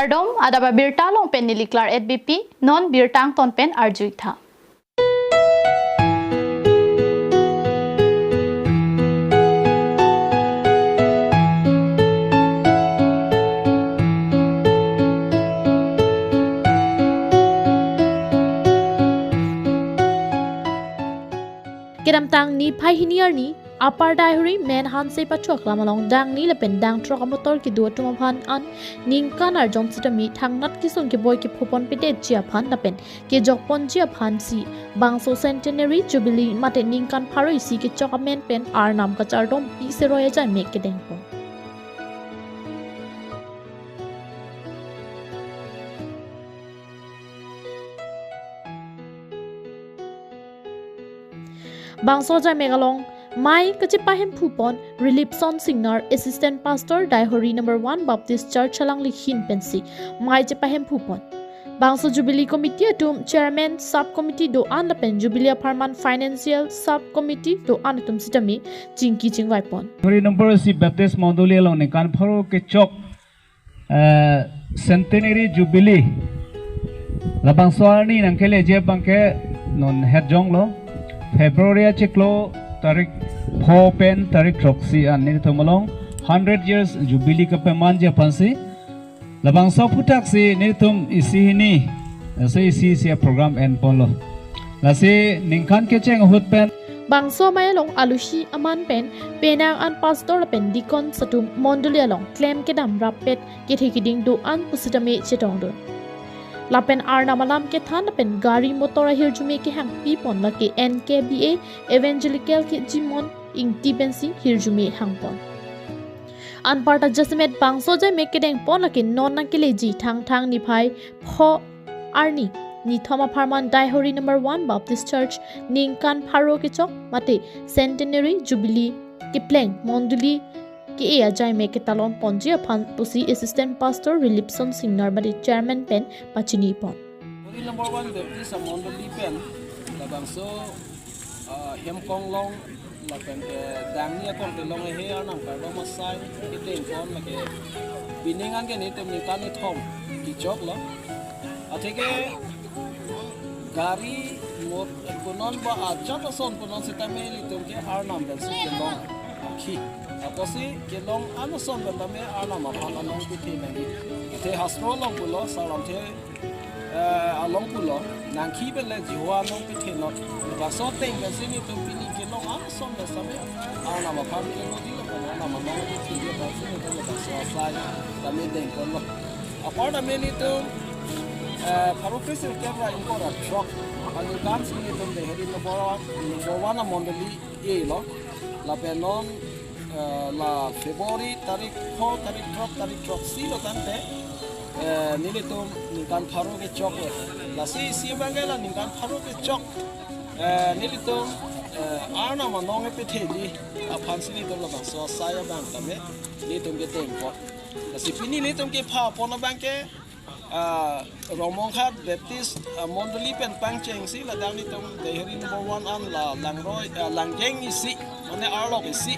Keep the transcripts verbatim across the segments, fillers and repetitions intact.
Kardom, adap abirta along pen neli Claret Beypi, non birta angton pen arju-ik tha. Kedamtang niphai hini arni, Upper Daihori main hanse pacho aklam along dangni lapen dangthrok amotor kedo atum aphan an ningkan arjon sitame thangnat kesung keboi kepho ponpedetji aphan lapen kejok ponji aphansi bangso Centenary Jubilee mate ningkan pharo isi kechok amen pen arnam kachardompi seroi ajaimek kedeng pon. Bangso ajaimek along mei kachepahemphu pon Relipson Singnar, Assistant Pastor, Daihori number one Baptist Church alangli ahin pensi mei chepahemphu pon. Bangso Jubilee Committee atum Chairman, Sub Committee do-an lapen Jubilee apharman Financial Sub Committee do-an atum sitame chingki chingvai pon. Daihori number isi Baptist Mondoli along ningkan pharo kechok, eh, Centenary Jubilee labangso arni nangkeleji abangke non het jonglo, February achiklo tarik pho pen tarik throksi an nelitum along hundred years Jubilee kapemanji aphansi labangso aphuthaksi nelitum isi hini, laso isi isi aprogram enponlo. Lasi ningkan kecheng ahut pen bangso amei along alusi aman pen penang an pastor lapen deacon atum mondoli along klem kedam rappet kethe kiding do-an pusitame chetongdun. Lapen arnam alam kethan lapen gari motor ahirjume kehangpi pon lake N K B A Evangelical Kejimon Ingti pensi hirjume hangpon. Anparta jasemet bangso ajaimek kedeng pon lake non nangkeleji Thangthang niphai pho arni nithom apharman Daihori number one Baptist Church ningkan pharo kechok mate Centenary Jubilee kepleng mondoli ke-e ajaimek ketalon ponji aphan pusi Assistant Pastor Relipson Singnar mate Chairman pen pachini pon. Daihori number one Baptist amondoli pen labangso, ah, Hemkong along lapen ke dangni akong kelong he arnam kardom asai kedeng pon lake pining anke nelitum ningkan nithom kechoklo. Atheke gari mot punon ba ajat ason punon sitame nelitum ke arnam pensi kelong akhi. Apotsi kelong an ason pen tame arnam aphan anong pithe nangji. Athe hastro along pulo, Sarlamthe, eh, along pulo, nangkhi pen le Jehovah anong pithenot. Laso ateng pensi nelitum pini kelong an ason pen tame arnam aphan kelongji lapen arnam anong pithe pensi nelitum laso asai tame dengponlo. Apor tame nelitum, eh, pharo kre sirkep ra ingkoi ra throk aningkan si nelitum Daihori number one, number one amondoli e-lo. Lapen non, eh, la February tarik pho, tarik throk, tarik throksi lo tangte, eh, nelitum ningkan pharo kechoklo. Lasi isi abangke la ningkan pharo kechok, eh, nelitum, eh, arnam anong kepitheji aphansi nelitum labangso asai abang tame nelitum kedeng pon. Lasi pini nelitum kepha pon abangke, ah, Rongmonghat Baptist, ah, mondoli pen pangchengsi ladak nelitum Daihori number one an la langroi, ah, langjeng isi, mane arlok isi,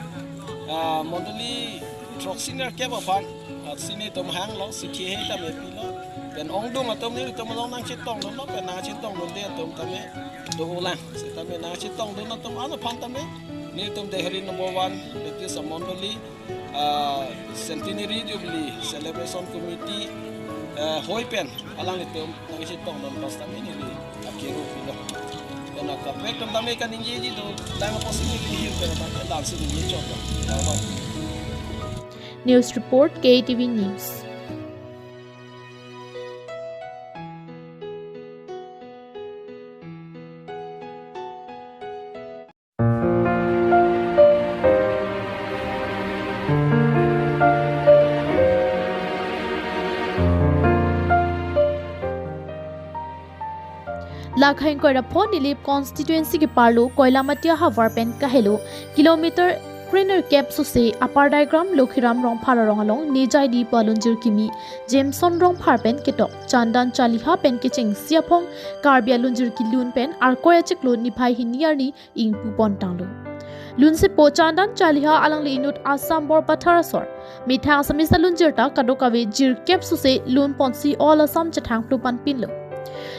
ah, mondoli throksi nerkep aphan, ah, si nelitum hanglo, si khihe tame pilo. Pen ongdung atum nelitum along nangchetongdunlo, pen nangchetongdunde atum tame do-olang. Sitame nangchetongdun atum an aphan tame nelitum Daihori number one Baptist amondoli, ah, Centenary Jubilee Celebration Committee, ah, hoi pen alanglitum nangchetongdun aphan tame neli akiru pilo. Pen akaprek atum tame kaningjeji do, tang apotsi neli hir pen tame lansi ningje choklo. News report, K T V News. Lakhang koira pho Nilip constituency keparlo Koilamati ahavar pen kahelo kilometer krenerkep sose Upper Daigram Lokhiram Rongphar arong along Nejai Di pu alunjir kimi Jameson Rongphar pen ketok Chandan Chaliha pen kechengsi aphong Karbi alunjir kelun pen Arkoi achiklo niphai hini arni ingpu pon tanglo. Lunsepo Chandan Chaliha alangli inut Assam Borpathar asor. Methang Assamese alunjir ta kadokave jirkep suse lun ponsi all Assam chethang plu panpinlo.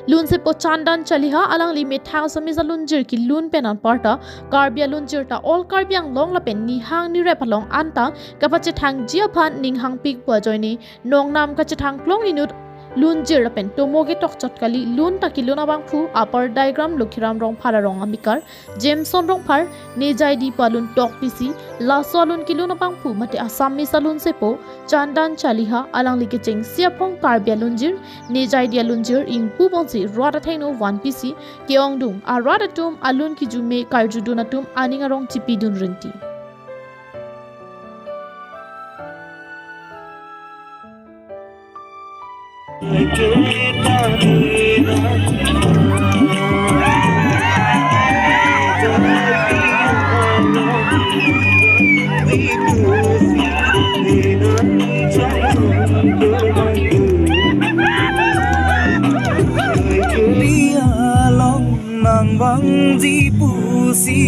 Lunsepo Chandan Chaliha alangli methang Assamese alunjir kelun pen anparta Karbi alunjir ta all Karbi Anglong lapen nihang nirep along anta kapachethangji aphan ninghangpik pu ajoine nongnam kachethang klong inut lunjir lapen tomo ketok chot kali lun ta kelun abangphu Upper Daigram Lokhiram Rongphar arong amekar Jameson Rongphar, Nejai Di pu alun tok pisi, laso alun kelun abangphu mate Assamese alunsepo Chandan Chaliha alangli kechengsi aphong Karbi alunjir, Nejai Di alunjir ingpu ponsi rat athengno van pisi, ke-ongdung arat atum alun kijume karjudun atum aning arong chipidun rinti. Along nang bangji pusi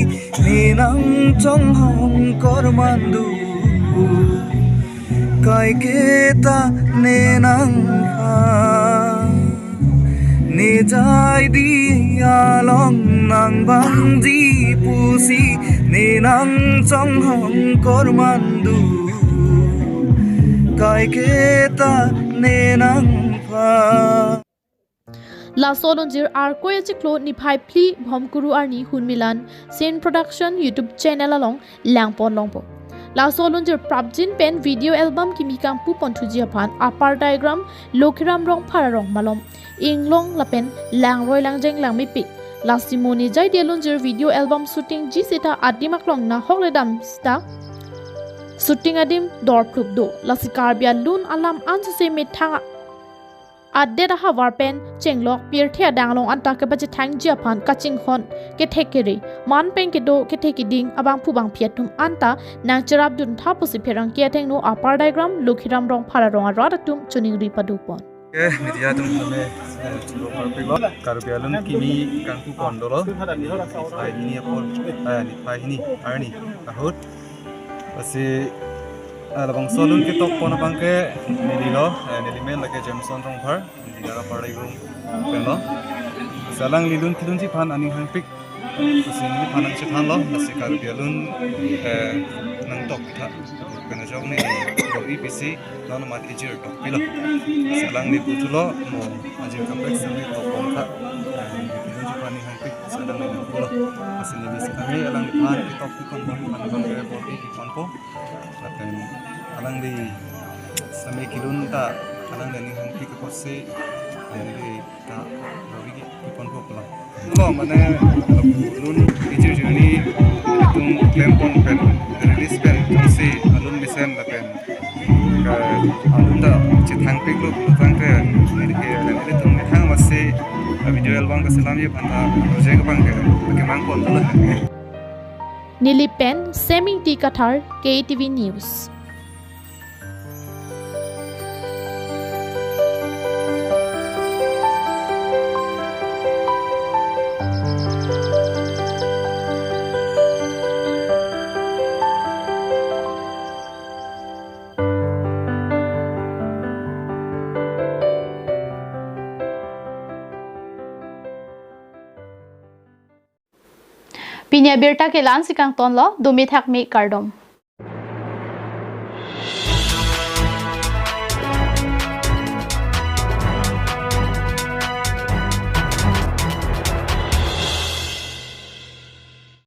ne nangchonghong kormandu. Kaiketa ne nangphan Nejai Di along nang bangji pusi ne nangchonghong kormandu. Kaiketa ne nangphan. Laso alunjir Arkoi achiklo niphai phli Bhomkuru arni Hunmilan Scene Production YouTube channel along langpon longpo. Laso alunjir prapjin pen video album kimi kangpu ponthuji aphan Upper Daigram Lokhiram Rongphar arong malom inglong lapen langroi langjeng langmepik. Lasi mo Nejai Di alunjir video album shootingji seta adim aklong nahok ledam seta shooting adim dorplup do. Lasi Karbi alun alam ansose methang adet ahavar pen chenglok pirthe adang along anta kapachethangji aphan kachinghon kethek kere man pen kedo kethek keding abangphu bangphi atum anta nangcherapdun tha pusi pherangke athengno Upper Daigram Lokhiram Rongphar arong arat atum choningri padupon. Oke, media atum kami, eh, chulo parpik lo. Karbi alun kimi kangpu pon dolo. Niphai hini apor, eh, niphai hini arni ahut. Lasi, eh, labangso alun ketok pon abangke neli lo, eh, neli men lake Jameson Rongphar, neli dara Upper Daigram pen lo. Lasi alangli lun kelunji aphan aning hangpik. Lasi neliphan nangchethanlo, lasi Karbi alun, eh, nangtok tha. Pen ajok ne do-i pisi non mat ijir tok pilo. Lasi alangli puthulo mo ajir kaprek sami tok pon tha. Eh, neli kelunji aphan aning hangpik, lasi alangli nangpulo. Lasi neli sitame alangliphan ketok pipon pon phan pon kere pon pipon po. Lapen alangli sami kelun ta alangli aning hangpik apotsi, eh, neli ta lori pipon po pulo. Lo mane lun ijir journey atum klem pon pen release pen jongsi alun mesen lapen ka alun ta chethangpik lo tangte neli ke neli tum methang masi video album kaselamji aphan ta project abangke kemang pon dolo. Neli pen Semingti Kathar, K T V News. Pini abirta ke la-ansi kangtonlo, dumi thakmi kardom.